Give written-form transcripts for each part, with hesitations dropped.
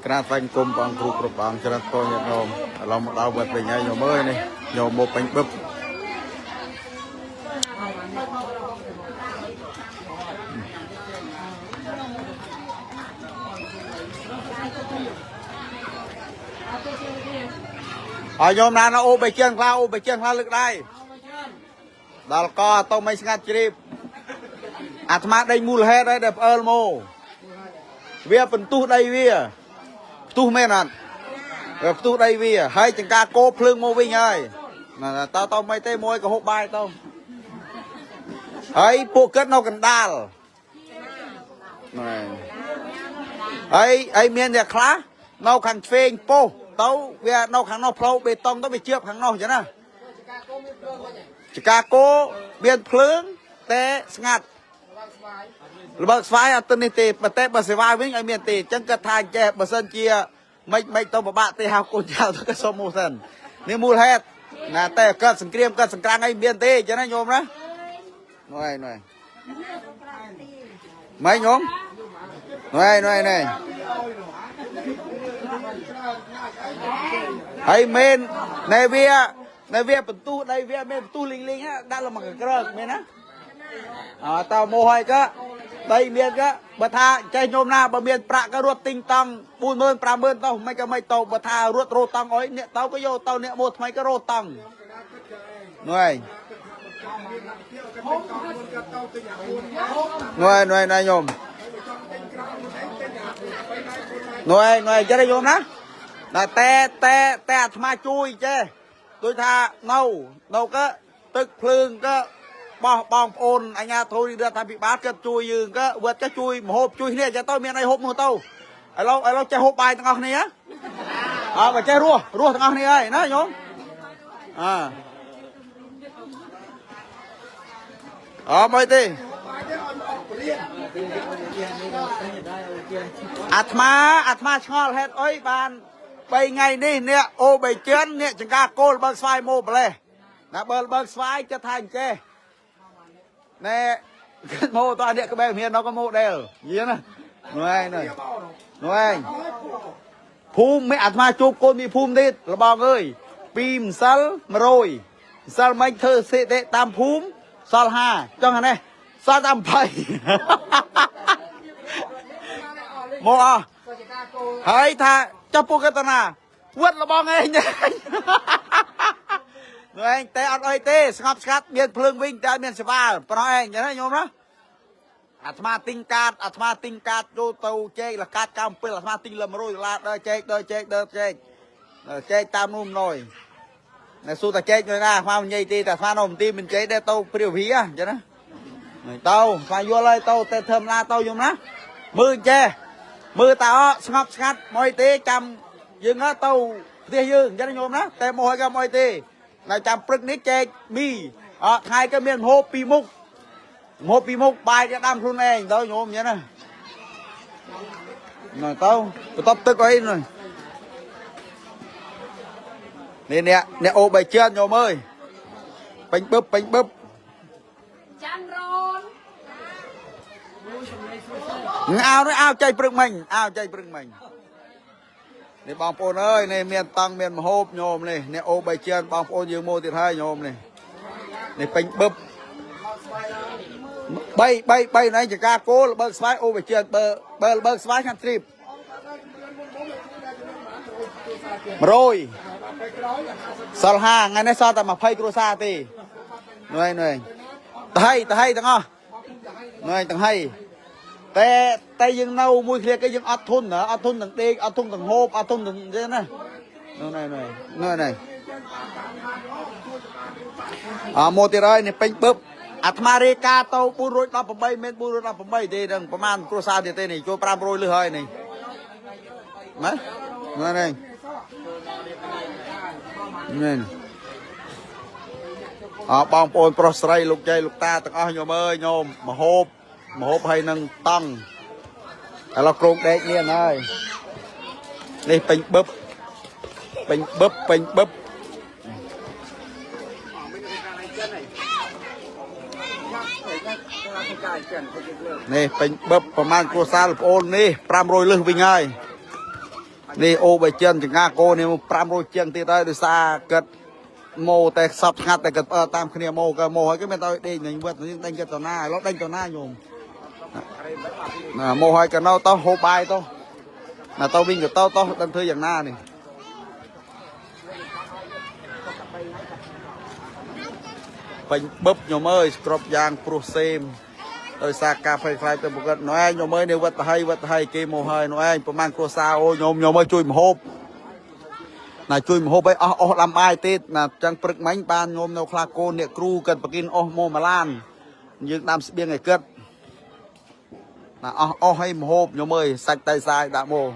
ក្រាបថ្វាយបង្គំព្រះអង្គគ្រូគ្រប់ព្រះអង្គច្រើនពរញាតិញោមឥឡូវមកដល់វត្តវិញហើយញោមអើយនេះញោមមកពេញបឹប ឲ្យញោមណាណាអូបៃជើងខ្លះអូបៃជើងខ្លះលើកដៃដល់កទៅមិនស្ងាត់ជ្រាបអាត្មាដេញមូលហេតុហើយដែលផ្អើលមកវាបន្ទុះដីវាផ្ទុះមែនអត់វាផ្ទុះដីវាហើយចង្ការគោភ្លើងមកវិញហើយណាតើតើមិនទេមួយក៏ហូបបាយទៅហើយពួកគិតនៅកណ្ដាលណែហើយហើយមានអ្នកខ្លះនៅខាងឆ្វេងពោះទៅវានៅខាងនោះផ្លូវបេតុងទៅវាជៀបខាងនោះចឹងណាចកាគោមានភ្លើងតែស្ងាត់ល្បើកស្វាយអត់ទៅនេះទេបើតែបើសេវាវិញឲ្យមានទេអញ្ចឹងគាត់ថាចេះបើសិនជាមិនមិនទៅពិបាកទេហៅកូនចៅទៅក៏សុំមកសិននេះមូលហេតុណាតែកើតសង្គ្រាមកើតសង្ក្រាំងអីមានទេអញ្ចឹងណាញោមណានោះឯងនោះឯងម៉េចញោមនោះឯងនោះឯងនោះឯង ហើយមែនណែវាណែវាបន្ទុះដីវាមានបន្ទុះលីងលីងដាក់លមកក្រើកមែនណាអើតើមកហើយក៏ដីមានក៏បើថាចេះញោមណាបើមានប្រាក់ក៏រត់ទិញតង់40000 50000ទៅមិនក៏មិនទៅបើថារត់រោតង់អុយអ្នកទៅក៏យកទៅអ្នកមកថ្មីក៏រោតង់នោះឯងនោះឯងនោះឯងញោមនោះឯងនោះឯងចេះញោមណា តែតែតែតែអាត្មាជួយចេះដូចថានៅនៅក៏ទឹកភ្លើងក៏បោះបងប្អូនអញ្ញាធូររដ្ឋាភិបាលក៏ជួយយើងក៏វត្តក៏ជួយមហូបជួយគ្នាចេះទៅមានអីហូបនោះទៅឥឡូវឥឡូវចេះហូបបាយទាំងអស់គ្នាអើបើចេះរស់រស់ទាំងអស់គ្នាហើយណាញោមអើអើមិនទេអាត្មាអាត្មាឆ្ងល់ហេតុអីបាន 3ថ្ងៃនេះអ្នកអូបៃជិនអ្នកចង្ការគោលបើកស្វាយមកម្លេះណាបើបើកស្វាយចិត្តថាអញ្ចេះណែគិតមកតើអ្នកក្បែរមានដល់ក៏មកដែរយីណានោះឯងនោះនោះឯងភូមិអាត្មាជួបកូនមានភូមិទៀតលបងអើយពីម្សិល100ម្សិលមិញធ្វើសេតិតាមភូមិសល់5ចង់ហ្នឹងសល់តាម20មកអស់ហើយថាចុះពួកកតណាវត្តលបងឯងនោះឯងតែអត់អីទេស្ងប់ស្ងាត់មានភ្លើងវិញតែមានសេវាប៉ុណ្ណោះឯងចឹងណាញោមណាអាត្មាទិញកាតអាត្មាទិញកាតចូលទៅចែកលកាត97អាត្មាទិញល100ដុល្លារដល់ចែកដល់ចែកដល់ចែកដល់ចែកតាមនោះមិនណយណែសួរតែចែកនៅណាអាត្មាមិននិយាយទេតែអាត្មានៅមន្ទីរមិនចែកដែរទៅព្រាវវិអញ្ចឹងណាទៅអាត្មាយល់ហើយទៅតែធ្វើណាទៅញោមណាមើលចេះមើលតើស្ងប់ស្ងាត់មកអីទេចាំយើងទៅផ្ទះយើងអញ្ចឹងញោមណាតែមកឲ្យក៏មកអីទេនៅចាំព្រឹកនេះចែកមីអត់ថ្ងៃក៏មានហូបពីរមុខហូបពីរមុខបាយគេដាំខ្លួនឯងទៅញោមអញ្ចឹងណានៅទៅបន្ទប់ទឹកអីនោះនេះអ្នកអ្នកអូបៃជឿនញោមអើយពេញបឹបពេញបឹប ចាន់រ៉ន អោនេះអោចៃព្រឹកមិញអោចៃព្រឹកមិញនេះបងប្អូនអើយនេះមានតង់មានមហូបញោមនេះអ្នកអូបៃជឿនបងប្អូនយើងមកទៀតហើយញោមនេះនេះពេញបឹប3 3 3ណៃចកាគោលបើកស្វាយអូបៃជឿនបើបើបើកស្វាយខាងទ្រីប100សល់5ថ្ងៃនេះសល់តែ20គ្រួសារទេនោះឯងនោះឯងតហៃតហៃទាំងអស់នោះឯងទាំងហៃតែតែយើងនៅមួយគ្នាគេយើងអត់ធន់ណាអត់ធន់ទាំងដេកអត់ធន់ទាំងហូបអត់ធន់ទាំងទេណានោះណែនោះនោះណែអមកទៀតហើយនេះពេញបឹបអាត្មារាយការណ៍ទៅ418មាន418ទេនឹងប្រហែលគ្រួសារទៀតទេនេះចូល500លឺហើយនេះណានោះណែនេះអបងប្អូនប្រុសស្រីលោកចៃលោកតាទាំងអស់ញោមអើយញោមមហូបមហូបហើយនឹងតង់ឥឡូវក្រងដេកមានហើយនេះពេញបឹបពេញបឹបពេញបឹបនេះពេញបឹបប្រហែលគ្រួសារលោកប្អូននេះ500លឹះវិញហើយ នេះអូបៃចិនចង្កាគោនេះ500ជាងទៀតហើយដោយសារគិតមកតែសពស្ងាត់តែគិតផ្អើលតាមគ្នាមកក៏មកហើយគេមិនទៅដេកនឹងវត្តនេះដេញគិតតណាឥឡូវដេញតណាញោមណាមកហើយក៏នៅទៅហូបបាយទៅណាទៅវិញក៏ទៅទៅដឹងធ្វើយ៉ាងណានេះពេញបឹបញោមអើយស្គ្រប់យ៉ាងព្រោះសេមដោយសារការភ័យខ្លាចទៅប្រកបណែញោមអើយនេះវត្តហើយវត្តហើយគេមកហើយណែឯងប្រហែលគ្រួសារអូញោមញោមអើយជួយមហូប ណាជួយមហូបឲ្យអស់អស់ដាំបាយទៀតណាចឹងព្រឹកមិញបានញោមនៅខ្លះកូនអ្នកគ្រូកិតប្រគិនអស់មកមួយឡានយើងដាំស្បៀងឲ្យគិតណាអស់អស់ឲ្យមហូបញោមអើយសាច់តៃសាយដាក់មក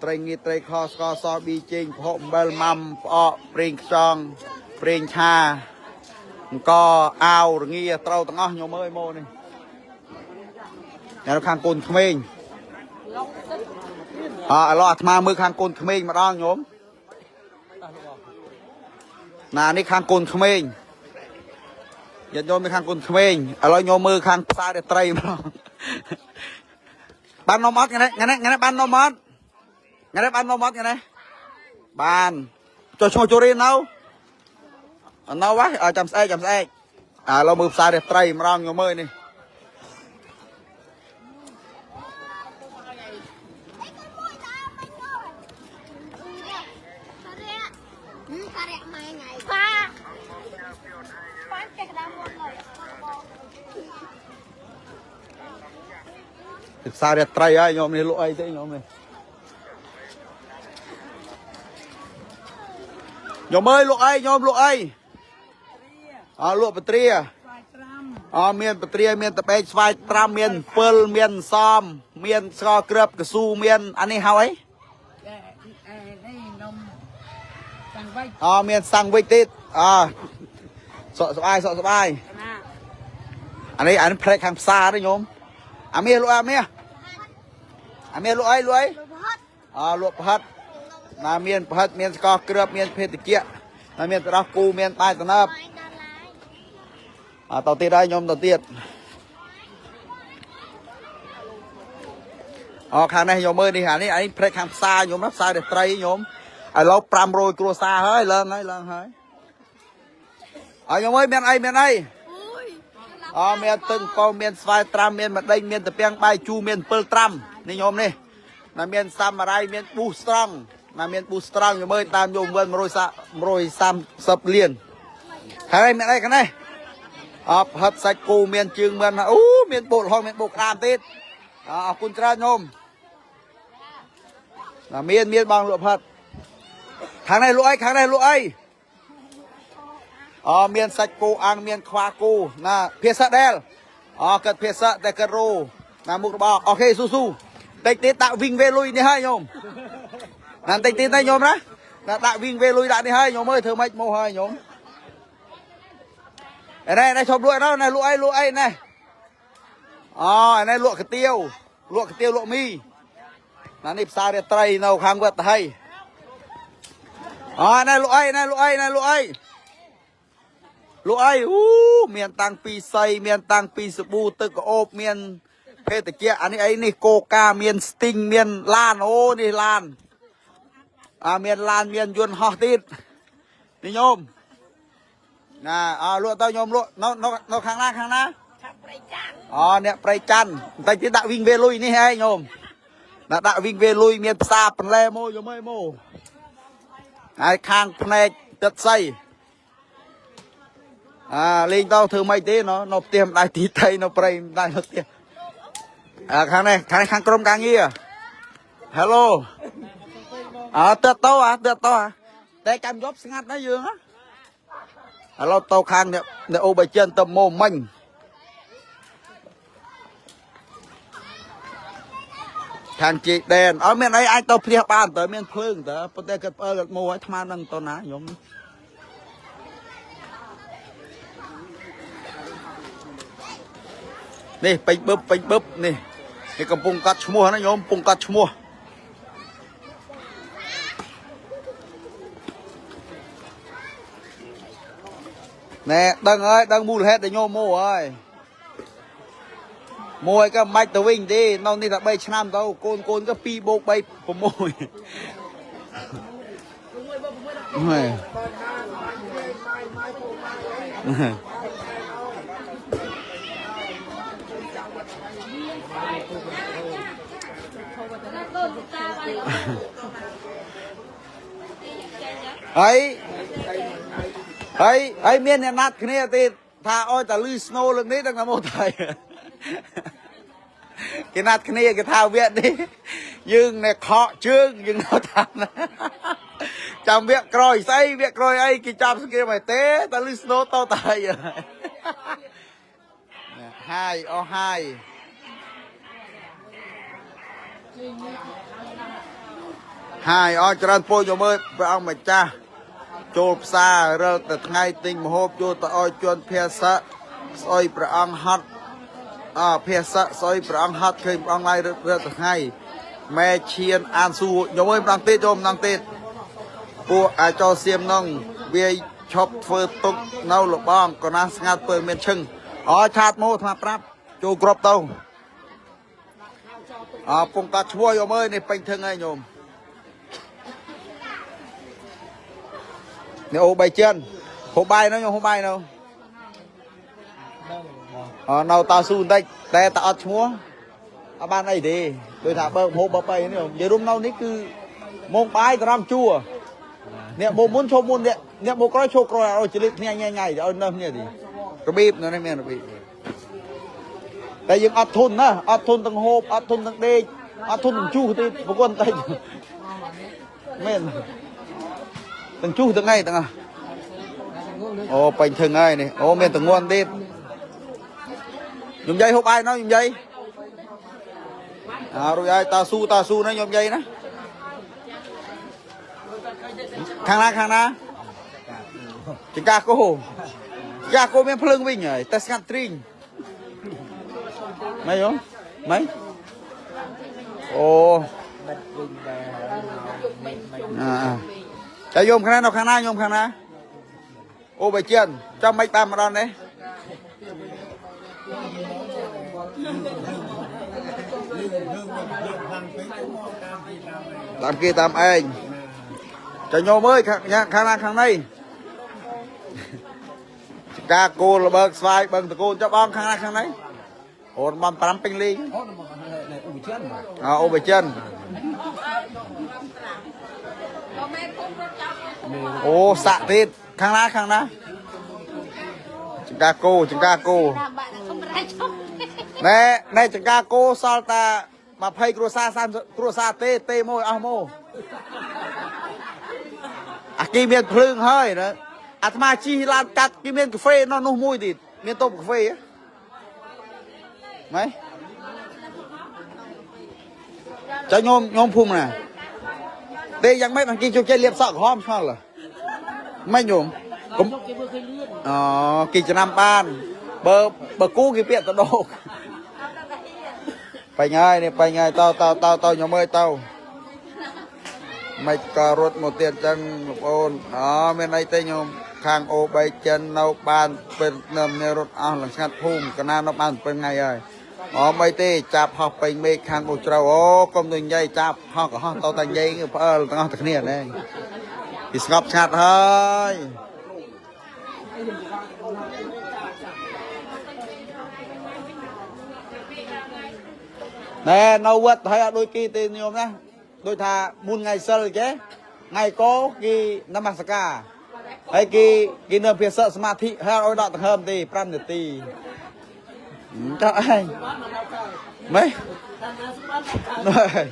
ត្រីងៀតត្រីខស្ករសប៊ីចេងប្រហុកអំបិលម៉ាំផ្អកប្រេងខ្យងប្រេងឆាអង្គអាវរងាត្រូវទាំងអស់ញោមអើយមកនេះញ៉ាំខាងកូនក្មេងអឥឡូវអាត្មាមើលខាងកូនក្មេងម្ដងញោម ណានេះខាងកូនក្មេងញាតិញោមនេះខាងកូនក្មេងឥឡូវញោមមើលខាងផ្សាររាត្រីម្ដងបាននំអត់ថ្ងៃនេះថ្ងៃនេះថ្ងៃនេះបាននំអត់ថ្ងៃនេះបាននំអត់ថ្ងៃនេះបានចុះឈ្មោះជូរីននៅនៅវ៉ាចាំស្អែកចាំស្អែកឥឡូវមើលផ្សាររាត្រីម្ដងញោមមើលនេះ ការៈម៉ែថ្ងៃប៉ាប៉ាចេះដើមមុនឡើយ ផ្សាររាត្រីហើយញោមនេះលក់អីទេញោមនេះញោមអើយលក់អីញោមលក់អីអលក់បត្រា អមានបត្រាមានតបេកស្វាយត្រាំមានអំពិលមានសមមានស្ករគ្រាប់កស៊ូមានអានេះហៅអី នេះនំតាំងវៃ អមានសាំងវិចទៀតអសក់ស្បាយសក់ស្បាយ ណា អានេះអានេះផ្លែកខាងផ្សារទេញោមអាមាសលក់អាមាសអាមាសលក់អីលក់អីអលក់ប្រហិតណាមានប្រហិតមានស្ករគ្រាប់មានភេទជ្ជៈណាមានទឹកដោះគូមានបាយតំណើបអតទៀតហើយញោមតទៀត អូខាងនេះញោមមើលនេះអានេះអានេះព្រែកខាងផ្សារញោមណាផ្សាររាត្រីញោមឥឡូវ500គ្រួសារហើយឡើងហើយឡើងហើយអើញោមអើយមានអីមានអីអមានទឹងកោមានស្វាយត្រាំមានម្ដេញមានតាពាំងបាយជូរមានអំពិលត្រាំនេះញោមនេះណាមានសាមរ៉ៃមានប៊ូស្រង់ណាមានប៊ូស្រង់ញោមអើយតាមញោមវិល130លានហើយមានអីខាងនេះអបហិតសាច់គោមានជើងមានអូមានបូកលហុងមានបូកក្តាមទៀតអរគុណច្រើនញោម ណាមានមានបងលក់ផាត់ខាងនេះលក់អីខាងនេះលក់អីអមានសាច់គោអាំងមានខ្វាគោណាភាសាដែលអកាត់ភាសាតែកាត់រោណាមុខរបរអូខេស៊ូស៊ូតិចទៀតដាក់វិញវេលុយនេះហើយញោមណាតិចទៀតណាញោមណាណាដាក់វិញវេលុយដាក់នេះហើយញោមអើយធ្វើម៉េចមកហើយញោមអេនេះឈប់លក់ដល់ណែលក់អីលក់អីណែអូនេះលក់កាទៀវលក់កាទៀវលក់មី ណានេះផ្សាររាត្រីនៅខាងវត្តហៃអណែលក់អីណែលក់អីណែលក់អីលក់អីអូមានតាំងពីសៃមានតាំងពីសាប៊ូទឹកក្អូបមានភេទជ្ជៈអានេះអីនេះកូកាមានស្ទីងមានឡានអូនេះឡានអាមានឡានមានយន្តហោះទៀតនេះញោមណាអលក់ទៅញោមលក់នៅនៅនៅខាងណាខាងណាអូអ្នកប្រៃច័ន្ទបន្តិចទៀតដាក់វិញវេលុយនេះឯងញោម ណាដាក់វិញវេលុយមានផ្សារបន្លែមកយកមកមកហើយខាងភ្នែកទឹកសីអាលេងទៅធ្វើម៉េចទេណនៅផ្ទះម្ដាយទីថៃនៅព្រៃម្ដាយនៅផ្ទះអាខាងនេះខាងនេះខាងក្រុមការងារ Hello អើទៅទៅអាទៅទៅអាតែចាំយប់ស្ងាត់ណាស់យើងហ៎ឥឡូវទៅខាងអ្នកអ្នកអូបៃចិនទៅមកមិញ ខាងជែកដែនអត់មានអីអាចទៅផ្ទះបានតើមានភ្លើងតើប៉ុន្តែគាត់ផ្អើលគាត់មកឲ្យថ្មនឹងតណាខ្ញុំនេះពេញបឹបពេញបឹបនេះនេះកំពុងកាត់ឈ្មោះណាញោមកំពុងកាត់ឈ្មោះណែដឹងហើយដឹងមូលហេតុដែលញោមមកហើយ មួយក៏មិនបាច់ទៅវិញទេនៅនេះតែ3ឆ្នាំទៅកូនកូនក៏2បូក3 6ហេ ហើយហើយហើយមានអ្នកណាត់គ្នាទេថាអោយតាលឺ snow លើកនេះដឹងតែមកថៃគេណាត់គ្នាគេថាវគ្គនេះយើងណែខកជើងយើងនៅតាមណាចាំវគ្គក្រោយស្អីវគ្គក្រោយអីគេចាប់ស្គៀមឲ្យទេតាលឺ snow តតៃហាយអស់ហាយហាយអស់ច្រើនពោយកមើលព្រះអង្គម្ចាស់ ចូលផ្សាររិលតែថ្ងៃទិញម្ហូបយកទៅឲ្យជន់ភាសៈស្អុយព្រះអង្គហត់អភាសៈស្អុយព្រះអង្គហត់ឃើញព្រះអង្គឡាយរិលតែថ្ងៃម៉ែឈៀនអានសួរញោមអើយម្ដងទៀតចូលម្ដងទៀតពួកអាចោសៀមនងវាឈប់ធ្វើទុកនៅលបងកណាស្ងាត់ពើមានឈឹងអឆាតមកអាត្មាប្រាប់ចូលក្របទៅអពងកាត់ឈ្មោះញោមអើយនេះពេញធឹងហើយញោម នេះអូបីចិនហូបបាយនៅខ្ញុំហូបបាយនៅអនៅតស៊ូបន្តិចតែតអត់ឈ្មោះអត់បានអីទេដូចថាបើហូបបើបីនេះនិយាយរួមនៅនេះគឺម៉ោងបាយត្រង់ជួរអ្នកមកមុនឈប់មុនអ្នកអ្នកមកក្រោយឈប់ក្រោយឲ្យចលិតគ្នាញ៉ៃញ៉ៃឲ្យនៅគ្នាទីរបៀបនៅនេះមានរបៀបតែយើងអត់ធន់ណាអត់ធន់ទាំងហូបអត់ធន់ទាំងដេកអត់ធន់ទាំងជុះទេប្រគន់តិចមែន ទាំងជុះទាំងអីទាំងអស់អូពេញធឹងហើយនេះអូមានតងន់ទៀតខ្ញុំយាយហូបបាយណោះខ្ញុំយាយអើរួចហើយតាស៊ូតាស៊ូណាខ្ញុំយាយណាខាងណាខាងណាចង្កាគោចង្កាគោមានភ្លើងវិញហើយតែស្ងាត់ទ្រីងម៉េចហ៎ម៉េចអូ បិទវិញដែរមិនមិន អាតែយមខាងណានៅខាងណាយមខាងណាអូបើចិនចាំមិនបានមកដល់នេះ តាមគេតាមឯងចាញោមអើយខាងខាងណាខាងនេះចកាគោលបើកស្វាយបឹងតកូនចាប់អងខាងណាខាងនេះអូនបំ5ពេញលេង អូនមកឧបចិន អអូបើចិនអូសាក់ទៀតខាងណាខាងណាចង្កាគោចង្កាគោ បាក់ខំរ៉ាចុះ ណែណែចង្កាគោសល់តា20គ្រួសារ30គ្រួសារទេទេមកអស់មកអាគីមានភ្លើងហើយណាអាត្មាជីឡានកាត់គេមានកាហ្វេនោះនោះមួយទៀតមានតូបកាហ្វេហ៎ម៉េចចាញោមញោមភូមិណាទេយ៉ាងម៉េចបានគេចូលចេះលាបសក់ក្រហមឆ្ងល់ហ៎ម៉េចញោមកុំ គេមើលឃើញលឿន អូគេចំណាំបានបើបើគូគេពាក់តដោក បាញ់ហើយនេះបាញ់ហើយតតតតញោមអើយតមិនក៏រត់មកទៀតចឹងបងប្អូនអូមានអីទេញោមខាងអូបីចិននៅបានពេលនឹមនេះរត់អស់ឡើងស្ងាត់ភូមិកណានៅបាន7ថ្ងៃហើយអូមិនទេចាប់ហោះពេញមេឃខាងអូជ្រៅអូកុំទៅនិយាយចាប់ហោះក៏ហោះតតែនិយាយផ្អើលទាំងអស់តែគ្នាណែគេស្ងប់ស្ងាត់ហើយណែនៅវត្តហើយអត់ដូចគេទេញោមណាដូចថាមុនថ្ងៃសិលចេះថ្ងៃកោគេនមស្ការហើយគេគេនៅភាសៈសមាធិហើយឲ្យដកដង្ហើមទេ5នាទីចុះឯងម៉េចណែ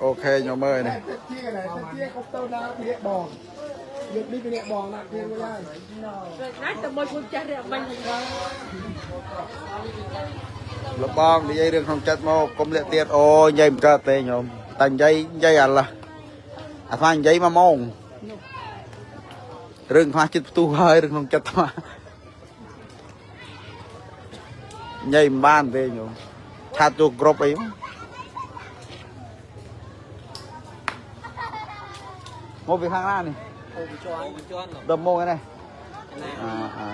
អូខេញោមអើយនេះ chia này chia không tao na bị bòn được đi bị bòn nè kia mới đây ណាតែមួយគុំចាស់របាញ់ លបងនិយាយរឿងក្នុងចិត្តមកកុំលាក់ទៀតអូនិយាយមិនកើតទេញោមតែនិយាយនិយាយអាឡោះអាត្មានិយាយមួយម៉ោងរឿងអាត្មាចិត្តផ្ទុះហើយរឿងក្នុងចិត្តអាត្មា ញ៉ៃមិនបានទេញោម chat ចូលក្រុបអីមកពីខាងណានេះ អូបញ្ជាន់បញ្ជាន់ ដល់មកនេះអាអា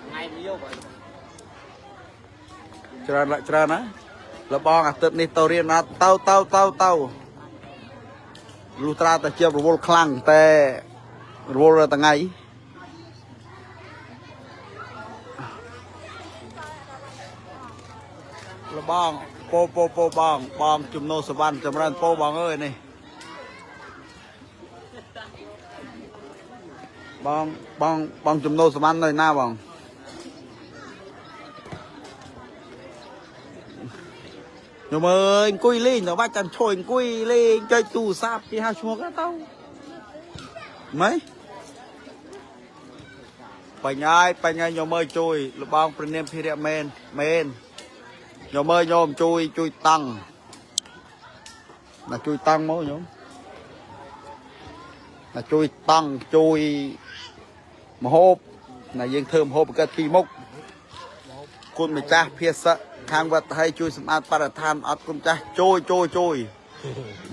ថ្ងៃនេះយកបើ ច្រើនឡាក់ច្រើនណាលបងអាទិត្យនេះទៅរៀនណាទៅទៅទៅទៅលុះត្រាតែជារវល់ខ្លាំងតែរវល់រាល់ថ្ងៃលបងពោពោពោបងបងជំនោសវណ្ណចម្រើនពោបងអើយនេះបងបងបងជំនោសវណ្ណនៅណាបង ញោមអើយអង្គុយលេងដល់បាច់ចាំឈយអង្គុយលេងចុចទូរស័ព្ទគេហៅឈ្មោះគេទៅម៉េចបញ្ញាយបញ្ញាយញោមអើយជួយលបងព្រះនាមភិរៈមែនមែនញោមអើយញោមជួយជួយតង់ណាជួយតង់មកញោមណាជួយតង់ជួយមហូបណាយើងធ្វើមហូបបង្កើតពីរមុខ គុណម្ចាស់ភាសៈខាងវត្តហើយជួយសម្អាតបរិស្ថានអត់គុណម្ចាស់ជួយជួយជួយ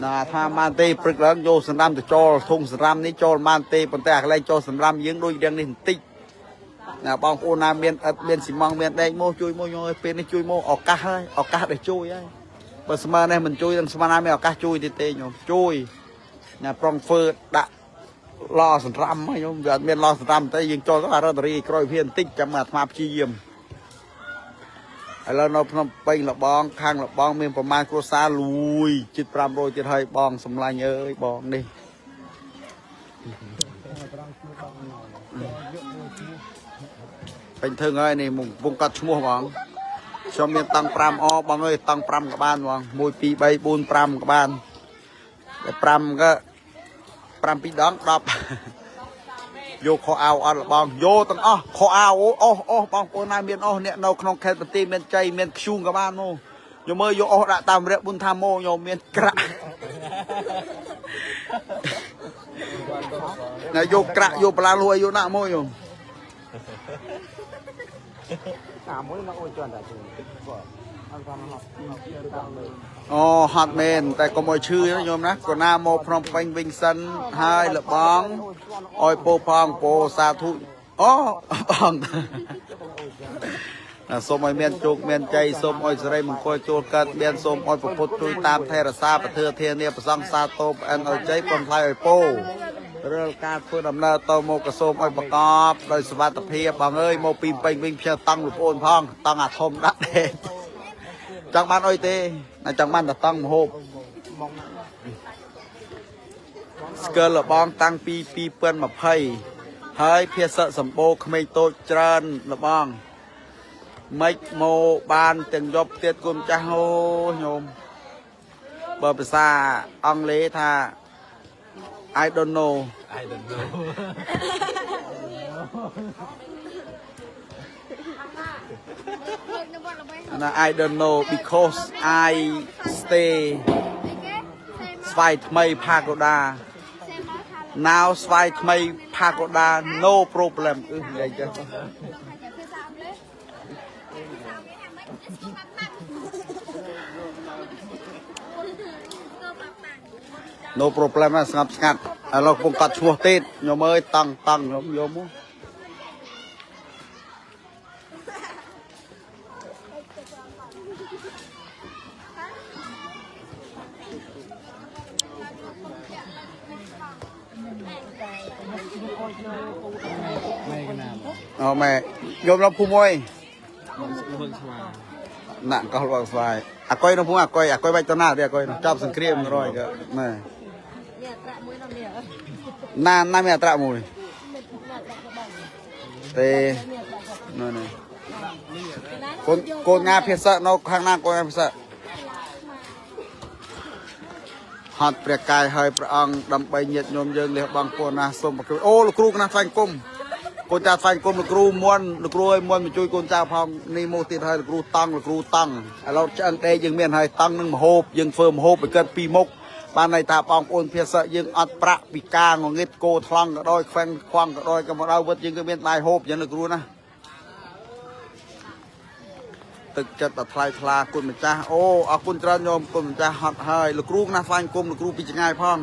ណាថាបានទេព្រឹកឡើងយកសម្រាមទៅចូលធុងសម្រាមនេះចូលបានទេប៉ុន្តែអាកន្លែងចូលសម្រាមយើងដូចរៀងនេះបន្តិចណាបងប្អូនណាមានឥដ្ឋមានស៊ីម៉ងមានដែកមកជួយមកយកឲ្យពេលនេះជួយមកឱកាសហើយឱកាសដែលជួយហើយបើស្មើនេះមិនជួយនឹងស្មើណាមានឱកាសជួយទៀតទេញោមជួយណាប្រុងធ្វើដាក់ឡសម្រាមហ្នឹងញោមវាអត់មានឡសម្រាមទេយើងចូលទៅអារតរីក្រោយវាបន្តិចចាំអាត្មាព្យាយាម ឥឡូវនៅភ្នំពេញលបងខាងលបងមានប្រមាណគ្រួសារលួយជិត500ទៀតហើយបងសំឡាញ់អើយបងនេះពេញធឹងហើយនេះមុខវងកាត់ឈ្មោះបងខ្ញុំមានតង់5អបងអើយតង់5ក៏បានបង1 2 3 4 5ក៏បានតែ5ក៏5ពីរដង10យកខោអាវអត់លបងយកទាំងអស់ខោអាវអូសអូសបងប្អូនណាមានអូសអ្នកនៅក្នុងខេត្តបន្ទាយមានជ័យមានខ្ជូងក៏បានមកយកមើលយកអូសដាក់តាមរយៈប៊ុនថាម៉ូយកមានក្រាក់ណាយកក្រាក់យកបន្លាលួយយកដាក់មកយក អាមួយមកអូជន់តែជួយបាទអត់បានហត់តាមលើ អូហត់មែនតែកុំឲ្យឈឺណាញោមណាកូណាមកភ្នំពេញវិញសិនហើយលបងឲ្យពោផងពោសាធុអូបងណាសូមឲ្យមានជោគមានជ័យសូមឲ្យសិរីមង្គលចូលកើតមានសូមឲ្យប្រពុតជួយតាមថែរក្សាប្រធើធានាប្រសង្ឃសាទោប្អិនឲ្យជ័យបំថ្លៃឲ្យពោរាល់ការធ្វើដំណើរទៅមកក៏សូមឲ្យប្រកបដោយសុវត្ថិភាពបងអើយមកពីពេញវិញផ្ញើតង់លោកប្អូនផងតង់អាធំដាក់ទេចង់បានអុយទេណាចង់បានតែតង់មហូបស្គាល់លបងតាំងពី2020ហើយភាសៈសម្បូរក្មេងតូចច្រើនលបង មិនមកបានទាំងយប់ទៀតគុំចាស់អូញោមបើភាសាអង់គ្លេសថា I don't know. I don't know. នៅវត្តល្បី ណា I don't know because I stay អីគេសេមក ស្វាយថ្មីផាកូដា សេមកថា now ស្វាយថ្មីផាកូដា no problem អឺនិយាយចឹង លោកថាជាភាសាអង់គ្លេសភាសាអង់គ្លេសថាម៉េចស្គាល់ប៉ាន់ no problem ណាស្ងប់ស្ងាត់ឥឡូវកំពុងកត់ឈ្មោះទៀតញោមអើយតង់តង់ញោមយកមកអូម៉ែយមនៅភូមិមួយ លបងស្វា ណាក់កោះលបងស្វាយអាកុយនៅភូមិអាកុយអាកុយបាច់ទៅណាទេអាកុយនោះចាប់សង្គ្រាមរយក៏ណែ មានអត្រាមួយនោះមានអើយ ណាណាមានអត្រាមួយ មានអត្រាក៏បង ទេ មានអត្រាក៏ នោះនេះកូនកូនងាភាសៈនៅខាងណាកូនងាភាសៈហត់ព្រះកាយហើយព្រះអង្គដើម្បីញាតិញោមយើងលះបង់ពរណាសូមប្រគល់អូលោកគ្រូកណាថ្វាយគុំកូនចៅថ្វាយគុំលោកគ្រូមន់លោកគ្រូឲ្យមន់មកជួយកូនចៅផងនេះមកទៀតហើយលោកគ្រូតង់លោកគ្រូតង់ឥឡូវឆ្អឹងដេកយើងមានហើយតង់នឹងមហូបយើងធ្វើមហូបឲ្យកើតពីរមុខបានន័យថាបងប្អូនភាសៈយើងអត់ប្រាក់ពីការងងឹតគោថ្លង់ក៏ដោយខ្វែងខ្វងក៏ដោយក៏មកដល់វត្តយើងក៏មានបាយហូបយ៉ាងលោកគ្រូណា ទឹកចិត្តដល់ថ្លៃថ្លាគុណម្ចាស់អូអរគុណច្រើនញោមគុណម្ចាស់ហត់ហើយលោកគ្រូណាស់ហ្វាញគុំលោកគ្រូពីចងាយផង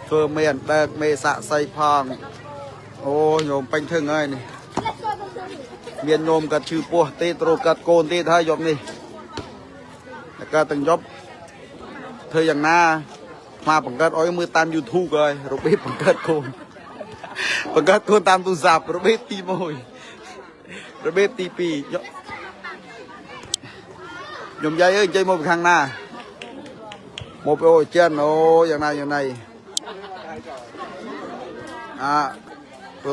ធ្វើមេអណ្ដើកមេសាក់សីផងអូញោមពេញធឹងហើយនេះ Let's go go go. មានញោមគាត់ឈឺពោះទេត្រូវកាត់កូនទៀតហើយយប់នេះតែកើតទាំងយប់ធ្វើយ៉ាងណាមកបង្កើតអុយមើលតាម YouTube ហើយរបៀបបង្កើតកូនបង្កើតកូនតាមទូរស័ព្ទរបៀបទី1របៀបទី2យកខ្ញុំយាយអើយនិយាយមកពីខាងណាមកពីអូចិនអូយ៉ាងណាយ៉ាងណៃអា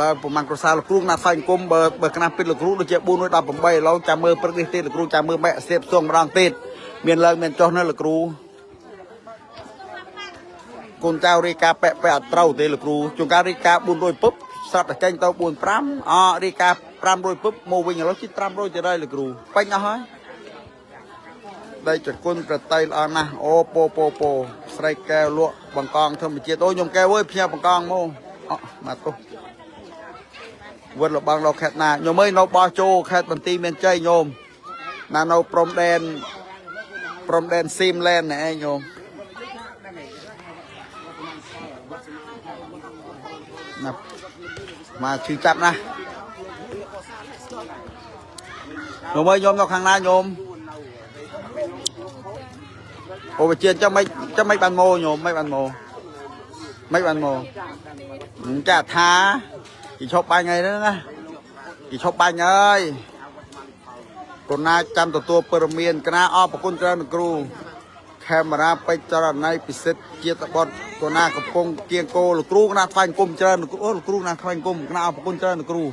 ឡើយប្រហែលគ្រួសារលោកគ្រូណាស់សាញ់គុំបើបើក្នាស់ពីលោកគ្រូដូចជា418ឥឡូវចាំមើលព្រឹកនេះទៀតលោកគ្រូចាំមើលម៉ែសៀបសួងម្ដងទៀតមានឡើងមានចុះនៅលោកគ្រូកូនចៅរាយការណ៍ពាក់ពាក់អត់ត្រូវទេលោកគ្រូជួនកាលរាយការណ៍400ពុបស្រាប់តែចេញទៅ45អរាយការណ៍500ពុបមកវិញឥឡូវជិត500ទៀតហើយលោកគ្រូពេញអស់ហើយ ដីចគុណប្រតិល្អណាស់អូពោពោពោស្រីកែវលក់បង្កងធម្មជាតិអូខ្ញុំកែវអើយផ្ញើបង្កងមកអមកទោះវត្តលបងនៅខេត្តណាញោមអើយនៅបោះជោខេត្តបន្ទាយមានជ័យញោមណានៅព្រំដែនព្រំដែនស៊ីមឡែនណែឯងញោមណាមកឈឺចាប់ណាស់ញោមអើយញោមនៅខាងណាញោម អូវិជាចាំមិនចាំមិនបានមកញោមមិនបានមកមិនបានមកចាថាគេឈប់បាញ់ហើយហ្នឹងណាគេឈប់បាញ់ហើយកូនណាចាំទទួលព័ត៌មានកណាអរប្រគុណច្រើនលោកគ្រូខេមរាពេជ្រចរណៃពិសិដ្ឋជាតិបុត្រកូនណាកំពុងគៀងគោលោកគ្រូកណាថ្វាយអង្គមច្រើនលោកគ្រូអូលោកគ្រូកណាថ្វាយអង្គមកណាអរប្រគុណច្រើនលោកគ្រូ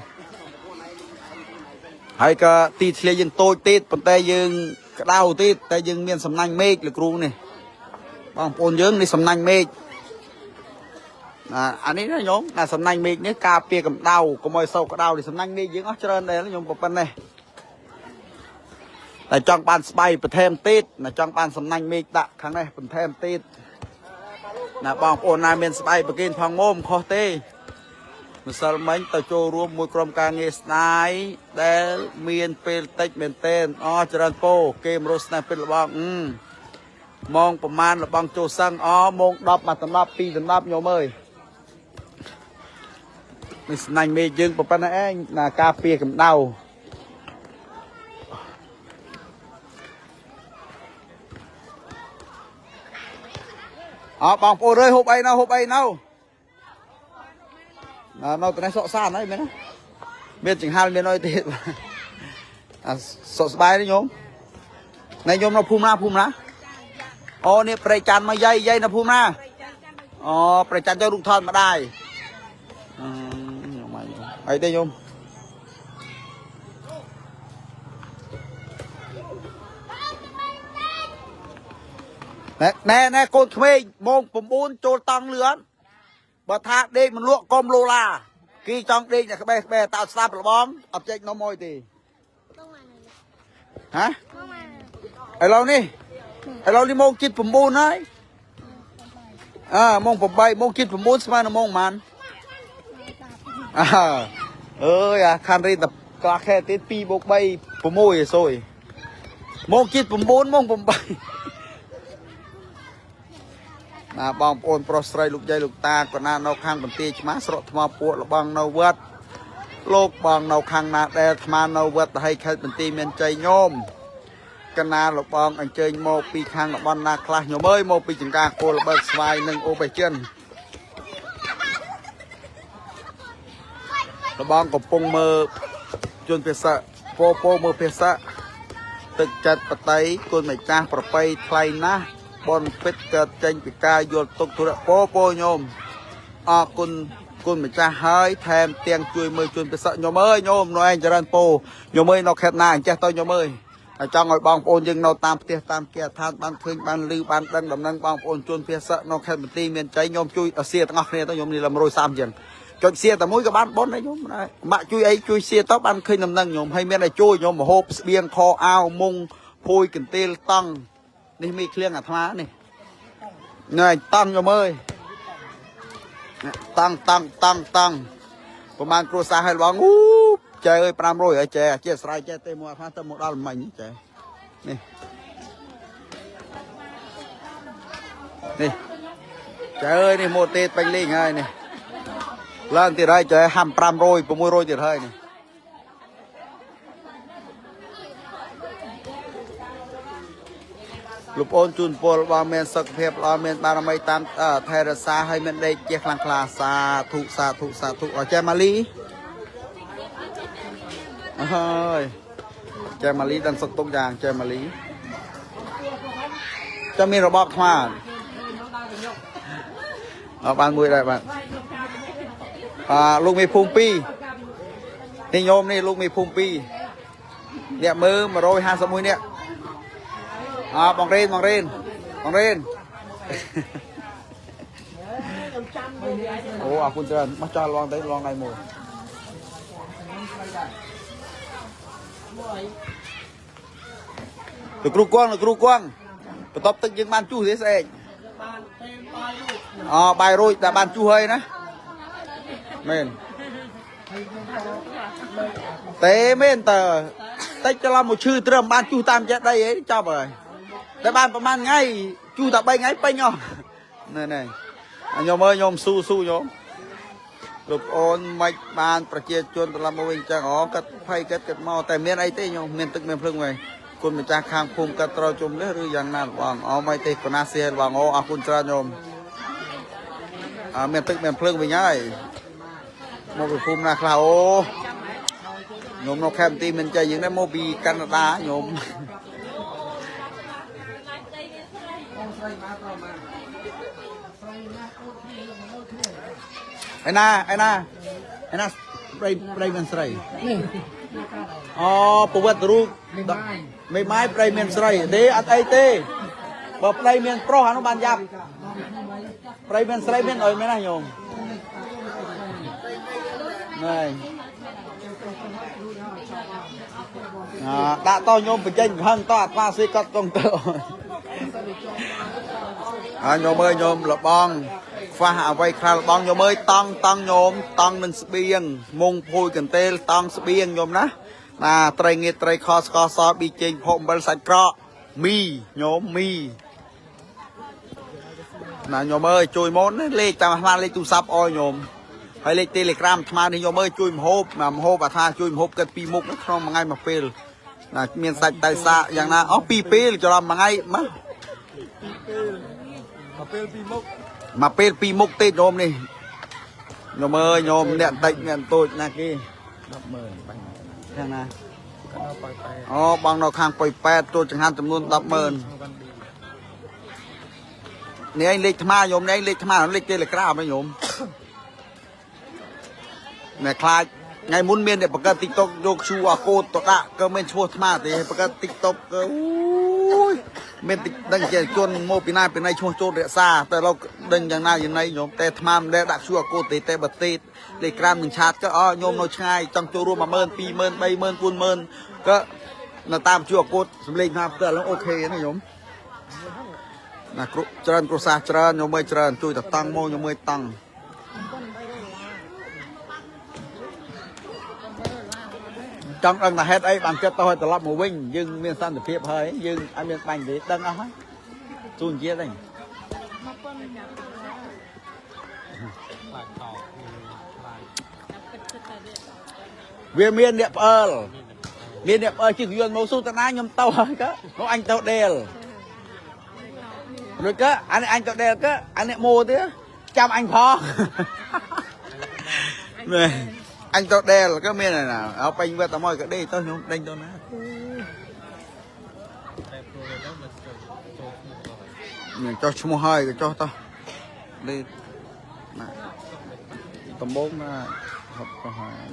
ហើយក៏ទីធ្លាយើងតូចទៀតប៉ុន្តែយើងក្តៅទៀតតែយើងមានសំណាញ់មេឃលោកគ្រូនេះ បងប្អូនយើងនេះសំណាញ់មេឃណាអានេះណាញោមណាសំណាញ់មេឃនេះការពារកម្ដៅកុំឲ្យសោកក្ដៅនេះសំណាញ់មេឃយើងអស់ច្រើនដែរញោមប៉ុណ្ណេះតែចង់បានស្បៃបន្ថែមទៀតណាចង់បានសំណាញ់មេឃដាក់ខាងនេះបន្ថែមទៀតណាបងប្អូនណាមានស្បៃប្រគិនផងងមខុសទេម្សិលមិញទៅចូលរួមមួយក្រុមការងារស្ដាយដែលមានពេលតិចមែនទែនអស់ច្រើនពោគេមករស់ស្នេហ៍ពិតរបស់អឺ ម៉ោងប្រមាណលបងចូលសឹងអម៉ោង10មកតំណប់2តំណប់ញោមអើយនេះស្នាញ់មេឃយើងប៉ុណ្ណេះឯងណាការពារកម្ដៅអបងប្អូនអើយហូបអីនៅហូបអីនៅណានៅត្នេះសុកសានហើយមែនណាមានចង្ហាល់មានអីទៀតអាសុកស្បាយទេញោមណែញោមនៅភូមិណាភូមិណា អូនេះព្រៃច័ន្ទមកយាយយាយនៅភូមិណាអូព្រៃច័ន្ទចូលរូបថតម្ដាយអឺញោមអីទេញោមណែណែណែកូនក្មេងម៉ោង9ចូលតង់លឿនបើថាដេកមិនលក់កុំលូឡាគេចង់ដេកតែក្បេះក្បេះតើស្ដាប់លបងអត់ចេញនំអុយទេហ៎ឥឡូវនេះ ឥឡូវនេះម៉ោងជិត9ហើយអើម៉ោង8ម៉ោងជិត9ស្មើនឹងម៉ោងប៉ុន្មានអើអើយអាខានរីតក្លាខែទៀត2បូក3 6ឯស៊យម៉ោងជិត9ម៉ោង8ណាបងប្អូនប្រុសស្រីលោកយាយលោកតាកណានៅខាងបន្ទាយឆ្មាស្រុកថ្មពួកលបងនៅវត្តលោកបងនៅខាងណាដែលអាត្មានៅវត្តតហៃខេត្តបន្ទាយមានជ័យញោមកណាលបងអញ្ជើញមកពីខាងតំបន់ណាខ្លះញោមអើយមកពីចង្ការគោលបើកស្វាយនិងអូបេចិនលបងកំពុងមើលជនភាសាពោពោមើលភាសាទឹកចិត្តបតីគុណម្ចាស់ប្របីថ្លៃណាស់បនពិតកើតចេញពីការយល់ទុកធុរៈពោពោញោមអរគុណគុណម្ចាស់ហើយថែមទាំងជួយមើលជនភាសាញោមអើយញោមនៅឯងចរិនពោញោមអើយនៅខេត្តណាអញ្ចេះទៅញោមអើយ ហើយចង់ឲ្យបងប្អូនយើងនៅតាមផ្ទះតាមគេដ្ឋានបានឃើញបានឮបានដឹងដំណឹងបងប្អូនជនភាសានៅខេត្តបន្ទាយមានជ័យញោមជួយសៀទាំងអស់គ្នាទៅញោមនេះល130ជាងចុចសៀតែមួយក៏បានប៉ុនដែរញោមដែរបាក់ជួយអីជួយសៀទៅបានឃើញដំណឹងញោមហើយមានតែជួយញោមមហូបស្បៀងខអាវមុងភួយកន្ទេលតង់នេះមីឃ្លៀងអាត្មានេះណែតង់ញោមអើយតង់តង់តង់តង់ប្រហែលគ្រួសារឲ្យបងអូ ចែអើយ500ហើយចែអធិស្ឋានចែទេមកអាត្មាទៅមកដល់មិញចែនេះនេះចែអើយនេះមកទេពេញលេងហើយនេះឡើងទៀតហើយចែហាំ500 600ទៀតហើយនេះលោកប្អូនជូនពលបងមានសុខភាពល្អមានបារមីតាមថែរក្សាឲ្យមានដេកជាខ្លាំងក្លាសាធុសាធុសាធុអរចែម៉ាលីអើយចែម៉ាលីដឹងសុខទុក្ខយ៉ាងចែម៉ាលីចាំមានរបបថ្មអរបានមួយដែរបាទអាលោកមេភូមិ2នេះញោមនេះលោកមេភូមិ2អ្នកមើល151នាក់ អបងរ៉េនបងរ៉េនបងរ៉េនអូអរគុណច្រើនមកចោលលងទៅលងដៃមួយលោកគ្រូគួងលោកគ្រូគួងបន្ទាប់ទឹកយើងបានជុះទេស្អែកអូបាយរួចតែបានជុះហើយណាមែនទេមែនតើតិចច្រឡំមកឈឺត្រឹមបានជុះតាមចេះដីអីចប់ហើយ តែបានប្រហែលថ្ងៃជូរតែ3ថ្ងៃពេញអស់ណែណែខ្ញុំអើយខ្ញុំស៊ូស៊ូខ្ញុំលោកអូនមិនបានប្រជាជនត្រឡប់មកវិញចឹងអូកាត់ភ័យកាត់កាត់មកតែមានអីទេខ្ញុំមានទឹកមានភ្លើងវិញគុណម្ចាស់ខាងភូមិកាត់ត្រូវជុំនេះឬយ៉ាងណាបងអូមិនទេកណាសៀបងអូអរគុណច្រើនខ្ញុំអើមានទឹកមានភ្លើងវិញហើយមកពីភូមិណាខ្លះអូខ្ញុំនៅខេមទីមានជ័យយើងនេះមកពីកាណាដាខ្ញុំ ឯណាឯណាឯណាប្រីប្រីមានស្រីអូប្រវត្តិរូបមេម៉ាយប្រីមានស្រីទេអត់អីទេបើប្រីមានប្រុសអានោះបានយ៉ាប់ប្រីមានស្រីមានអុយមែនណាញោមណែអាដាក់តញោមបញ្ចេញហឹងតអាត្មាស៊ីកត់កងទៅអើញោមអើយញោមលបងខ្វះអ្វីខ្លះលបងញោមអើយតង់តង់ញោមតង់នឹងស្បៀងមុងភួយកន្ទេលតង់ស្បៀងញោមណាណាត្រីងៀតត្រីខស្កសប៊ីចេងផុកអំបិលសាច់ក្រកមីញោមមីណាញោមអើយជួយមកណាលេខតាមអាត្មាលេខទូរស័ព្ទអោយញោមហើយលេខ Telegram អាត្មានេះញោមអើយជួយមហូបមហូបអាថាជួយមហូបគិតពីរមុខក្នុងមួយថ្ងៃមួយពេលណាមានសាច់តៃសាកយ៉ាងណាអស់ពីរពេលច្រឡំមួយថ្ងៃមក មកពេលពីមុខ មកពេលពីរមុខទេញោមនេះញោមអើយញោមអ្នកតិចអ្នកតូចណាគេ 100,000បាញ់ ខាងណា កណ្ដោប៉យប៉ែ អូបងនៅខាងប៉ោយប៉ែតចូលចង្ហាន់ចំនួន100,000នេះឯងលេខថ្មញោមនេះឯងលេខថ្មលេខ Telegram ហ្នឹងញោម ណែខ្លាចថ្ងៃមុនមានអ្នកបង្កើត TikTok យក QR code ទៅដាក់ក៏មានឈ្មោះថ្មទេបង្កើត TikTok ក៏អូយមានតិចដឹងជាជនមកពីណាពីណីឈ្មោះចូលរក្សាតែលោកដឹងយ៉ាងណាយ៉ាងណីញោមតែថ្មមិនដែលដាក់ QR code ទេតែបើទេលេខក្រាមនឹងឆាតក៏អញោមនៅឆ្ងាយចង់ចូលរួម10000 20000 30000 40000ក៏នៅតាម QR code សំលេងថាផ្ទាល់ហ្នឹងអូខេណាញោមណាគ្រូច្រើនគ្រួសារច្រើនញោមអើយច្រើនជួយតតង់មកញោមអើយតង់ ចង់ដឹងថាហេតុអីបានចិត្តទៅឲ្យត្រឡប់មកវិញយើងមានសន្តិភាពហើយយើងអត់មានបាញ់ទេដឹងអស់ហើយជូនជាតិហ្នឹង ខ្លាចតោខ្លាច វាមានអ្នកផ្អើលមានអ្នកផ្អើលជិះយន្តមកស៊ូតាណាខ្ញុំទៅហើយក៏មកអញទៅដេលរួចក៏អានេះអញទៅដេលក៏អានេះម៉ូទៀតចាំអញផង ណែអញទៅដេលក៏មានណាអោពេញវត្តតែមកក៏ដេកទៅខ្ញុំដេញទៅណា តែព្រោះទៅមកចូលចូលឈ្មោះដល់ ខ្ញុំចោះឈ្មោះហើយក៏ចោះទៅដេកណាដំបងណាហត់ទៅហើយ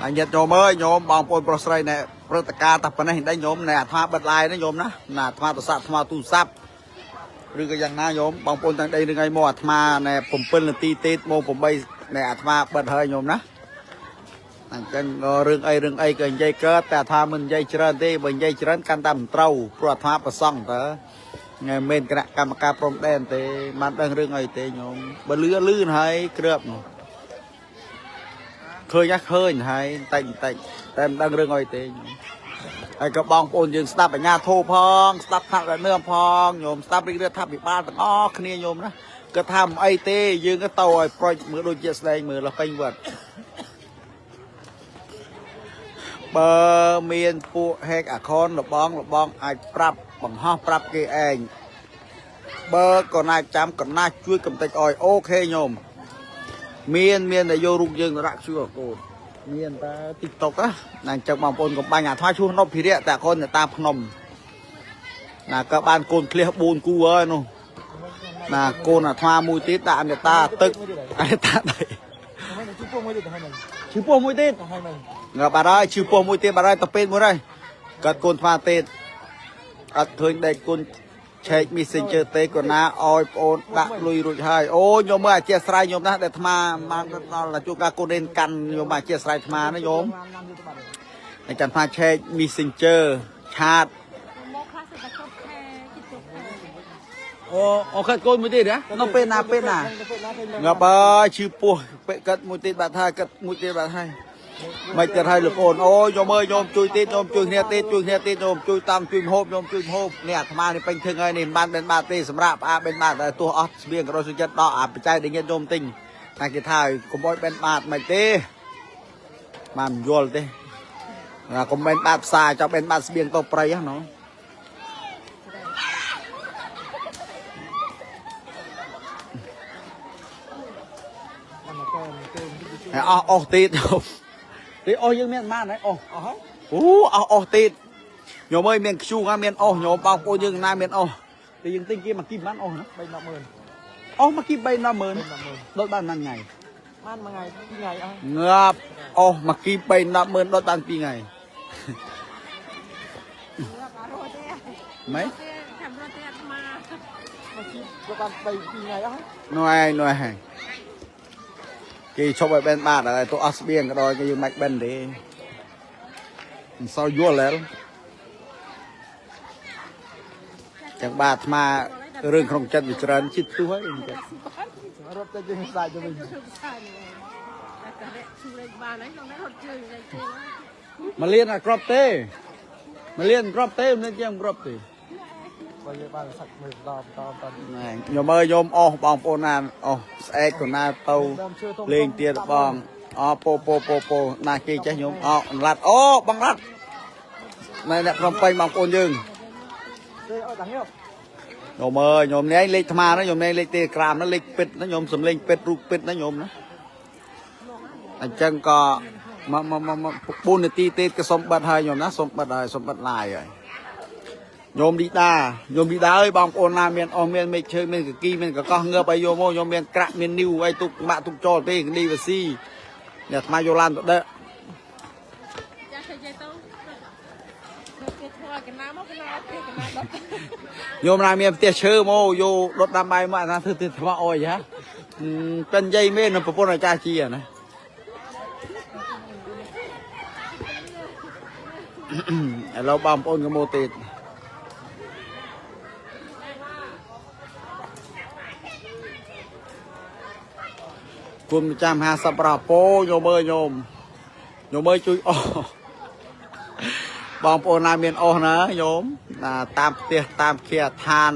អញញាតិញោមអើយញោមបងប្អូនប្រុសស្រីណែព្រឹត្តិការណ៍តែប៉ុណ្ណេះដែរញោមណែអាត្មាបិទឡាយណាញោមណាណាអាត្មាទៅសាក់អាត្មាទូរស័ព្ទឬក៏យ៉ាងណាញោមបងប្អូនទាំងដីនឹងឯងមកអាត្មាណែ7នាទីទេមក8ណែអាត្មាបិទហើយញោមណាអញ្ចឹងរឿងអីរឿងអីក៏និយាយកើតតែអាត្មាមិននិយាយច្រើនទេបើនិយាយច្រើនកាន់តែមិនត្រូវព្រោះអាត្មាប្រសង់តើ ថ្ងៃមិនគណៈកម្មការព្រំដែនទេបានដឹងរឿងអីទេញោមបើលឺលឺហើយគ្រឿបនោះឃើញណាឃើញហើយបន្តិចបន្តិចតែមិនដឹងរឿងអីទេញោមហើយក៏បងប្អូនយើងស្ដាប់អាជ្ញាធរផងស្ដាប់ថ្នាក់ដឹកនាំផងញោមស្ដាប់រាជរដ្ឋាភិបាលទាំងអស់គ្នាញោមណាគាត់ថាមិនអីទេយើងក៏ទៅឲ្យប្រូចមើលដូចជាស្ដែងមើលលពេញវត្តបើមានពួកហេកអាខនលបងលបងអាចប្រាប់បង្ហោះប្រាប់គេឯងបើកណាចាំកណាជួយកំតិចអោយអូខេញោមមានមានតែយករូបយើងទៅដាក់ QR code មានតែ TikTok ណាណាអញ្ចឹងបងប្អូនកុំបាញ់អាថ្មឈួសនប់ភិរៈតែកូនតែតាមភ្នំណាក៏បានកូនឃ្លៀស4គូហើយនោះណាកូនអាថ្មមួយទៀតដាក់អនេតាទឹកអនេតាដី មិនជួយពោះមួយទៀតទៅហើយមិន ឈឺពោះមួយទៀត ទៅហើយមិន ងាប់បាត់ហើយឈឺពោះមួយទៀតបាត់ហើយទៅពេទ្យមួយហើយកាត់កូនថ្មទៀតអត់ឃើញដេកគុណឆែក Messenger ទេកណាឲ្យប្អូនដាក់លុយរួចហើយអូញោមមើលអធិស្ឋានញោមណាដែលថ្មបានដល់ជួនកាលកូនរៀនកាន់ញោមអធិស្ឋានថ្មណាញោម ឡានឡានយកទៅបាត់ តែកាន់ថាឆែក Messenger ឆាត មកខ្លះសិតតែគ្រប់ខែជិតគ្រប់ខែ អូអូកាត់កូនមួយទៀតណានៅពេលណាពេលណា ទៅពេលណាទៅ ងាប់អើយឈឺពោះពេលកាត់មួយទៀតបាត់ហើយកាត់មួយទៀតបាត់ហើយមិនទៀតហើយលោកប្អូនអូញោមអើយញោមជួយទៀតញោមជួយគ្នាទៀតជួយគ្នាទៀតញោមជួយតាមជួយម្ហូបញោមជួយម្ហូបនេះអាត្មានេះពេញធឹងហើយនេះមិនបានបិណ្ឌបាតទេសម្រាប់ផ្អាកបិណ្ឌបាតតែទោះអស់ស្បៀងក៏ដោយសុចិត្តដកអាបច្ច័យដែលញាតិញោមទិញតែគេថាឲ្យកុំអោយបិណ្ឌបាតមិនទេបានមិនយល់ទេណាកុំបិណ្ឌបាតផ្សារចង់បិណ្ឌបាតស្បៀងទៅព្រៃហ្នឹងណូ អាមកកែមកគេ ហើយអស់អស់ទៀតញោមទេអស់យើងមានប៉ុន្មានហើយអស់ អស់ហើយ អូអស់អស់ទៀតញោមអើយមានខ្ជូងហើយមានអស់ញោមបងប្អូនយើងណាមានអស់តែយើងទិញគេមកគីប៉ុន្មានអស់ណា 3 100,000 អស់មកគី3 100,000 100,000 ដុតបានប៉ុន្មានថ្ងៃ បានមួយថ្ងៃពីរថ្ងៃអស់ ងាប់អស់មកគី3 100,000ដុតបាន2ថ្ងៃម៉េច ចាំរត់ទេអាត្មា មកជីក៏បាន3 2ថ្ងៃអស់ នោះឯងនោះឯងគេឈប់ឲ្យបិណ្ឌបាតហើយទោះអស់ស្បៀងក៏ដោយគេយើងមិនបិណ្ឌទេមិនសូវយល់ឡើយចឹងបាទអាត្មារឿងក្នុងចិត្តវាច្រើនចិត្តទុះហើយអញ្ចឹង រត់ទៅជើងស្ដាច់ទៅវិញ ធ្វើផ្សាយនេះតែតែជួយលេខបានហើយក្នុងនេះរត់ជើងលេខជើង មកលៀនអត់ក្របទេមកលៀនក្របទេមិនជាងក្របទេ បើយើងបានសាច់មើលបន្តបន្តបន្ត ណែញោមអើយញោមអស់បងប្អូនណាអស់ស្អែកក៏ណាទៅលេងទៀតបងអពោពោពោពោណាគេចេះញោមអអឡាត់អូបងឡាត់ណែអ្នកព្រមពេញបងប្អូនយើង ទេអត់ដល់នេះ ញោមអើយញោមនេះឯងលេខអាត្មាណាញោមនេះលេខ Telegram ណាលេខពិតណាញោមសំលេងពិតរូបពិតណាញោមណាអញ្ចឹងក៏មកមកមក4នាទីទៀតក៏សុំបិទហើយញោមណាសុំបិទហើយសុំបិទ live ហើយ ញោមលីដាញោមលីដាអើយបងប្អូនណាមានអស់មានមេឃឈើមានកគីមានកកោះងើបអីយកមកញោមមានក្រាក់មាននីវអីទុកបាក់ទុកចោលទេឌីវស៊ីអ្នកអាត្មាយកឡានទៅដឹក ចាស់គេនិយាយទៅគេធ្វើឲ្យកណាមកកណាគេកណាដុត ញោមណាមានផ្ទះឈើមកយកដុតដាំបាយមកអាណាធ្វើផ្ទះថ្មអុយហ៎ប៉ិនយាយមែនប្រពន្ធអាចារ្យជាណាឥឡូវបងប្អូនកុំមកទៀតគុណម្ចាំ50ប្រពោញោមអើយញោមញោមអើយជួយអស់បងប្អូនណាមានអស់ណាញោមណាតាមផ្ទះតាមគេឋាន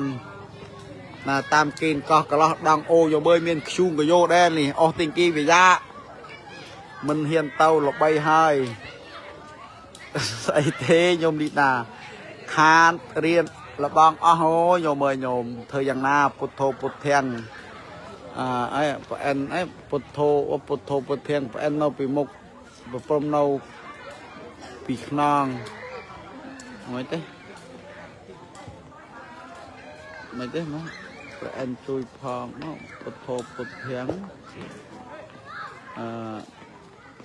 ណាតាមគីនកោះកលោះដងអូញោមអើយមានខ្ជូងកយោដែរនេះអស់ទិញគីវិយាមិនហ៊ានទៅល្បីហើយស្អីទេញោមលីដាខានរៀនលបងអស់អូញោមអើយញោមធ្វើយ៉ាងណាពុទ្ធោពុទ្ធាំង អអីប្អិនអីពុទ្ធោអូពុទ្ធោពុទ្ធាំងប្អិននៅពីមុខប្រព្រំនៅពីខ្នងមិនទេមិនទេមកប្អិនជួយផងមកពុទ្ធោពុទ្ធាំងអឺ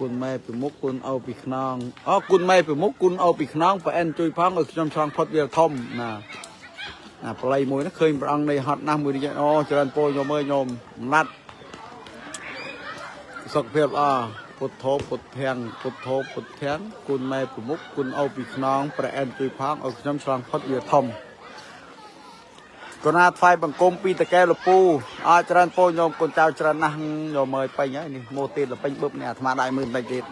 គុណម៉ែពីមុខគុណឪពីខ្នងអូគុណម៉ែពីមុខគុណឪពីខ្នងប្អិនជួយផងឲ្យខ្ញុំឆ្លងផុតវាធំណា អាប្លៃមួយហ្នឹងឃើញព្រះអង្គនៃហត់ណាស់មួយនេះអូច្រើនពោញោមអើយញោមណាត់សុខភាពល្អពុទ្ធោពុទ្ធាំងពុទ្ធោពុទ្ធាំងគុណម៉ែប្រមុខគុណឪពីខ្នងព្រះអែនជួយផងឲ្យខ្ញុំឆ្លងផុតវាធំ កូនណាថ្វាយបង្គំពីតកែលពូអើច្រើនពោញោមកូនចៅច្រើនណាស់ញោមអើយពេញហើយនេះម៉ូទៀតលពេញបឹបនេះអាត្មាដៃមើលបន្តិចទៀត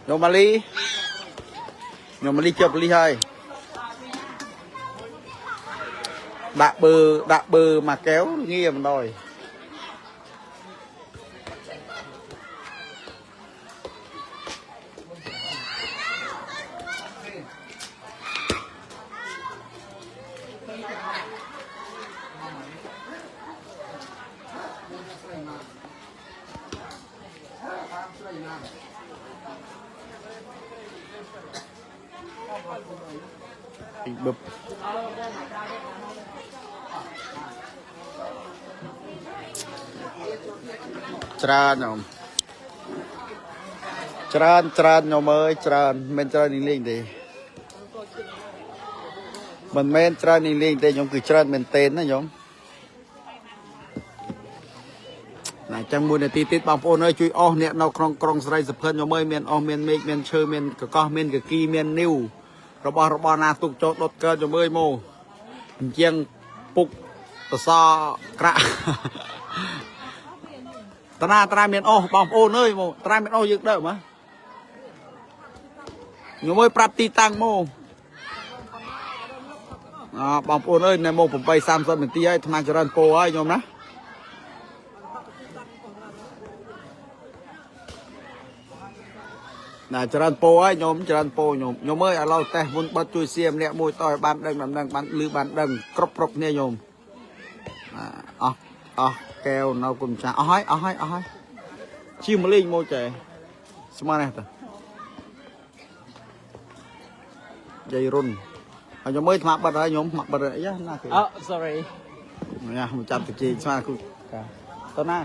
ញោមម៉ាលីញោមម៉ាលីជាប់ប៉ូលីសហើយដាក់បឺដាក់បឺមកកែវងាមិនដល់ ពីបឹបច្រើនញោមច្រើនច្រើនញោមអើយច្រើនមិនមែនច្រើនលេងៗទេមិនមែនច្រើនលេងៗទេញោមគឺច្រើនមែនទេណាញោមណាចឹងមួយនាទីទៀតបងប្អូនអើយជួយអស់អ្នកនៅក្នុងក្រុងស្រីសុភិនញោមអើយមានអស់មានមេឃមានឈើមានកកោះមានកគីមាននីវរបស់របរណាទុកចូលដុតកើតញោមអើយមកអញ្ចឹងពុកតសក្រាក់ តាណាតាមានអស់បងប្អូនអើយមកតាមានអស់យើងដើមកខ្ញុំអើយប្រាប់ទីតាំងមកអបងប្អូនអើយនៅមក8:30នាទីហើយអាត្មាចរន្តពោហើយញោមណាណាចរន្តពោហើយញោមចរន្តពោញោមញោមអើយឥឡូវតេស្តមុនបិទជួយសៀមអ្នកមួយតឲ្យបានដឹងដំណឹងបានលឺបានដឹងគ្រប់គ្រប់គ្នាញោមអស់អស់កែវនៅគុំចាស់អស់ហើយអស់ហើយអស់ហើយ ជិះមកលេងមកចែស្មាននេះតាយាយរុនហើយខ្ញុំមើលថ្មបិទហើយខ្ញុំថ្មបិទហើយអាយ៉ាណាគេ អូ sorry ញ៉ាំមកចាប់តិចស្មានគូតើណា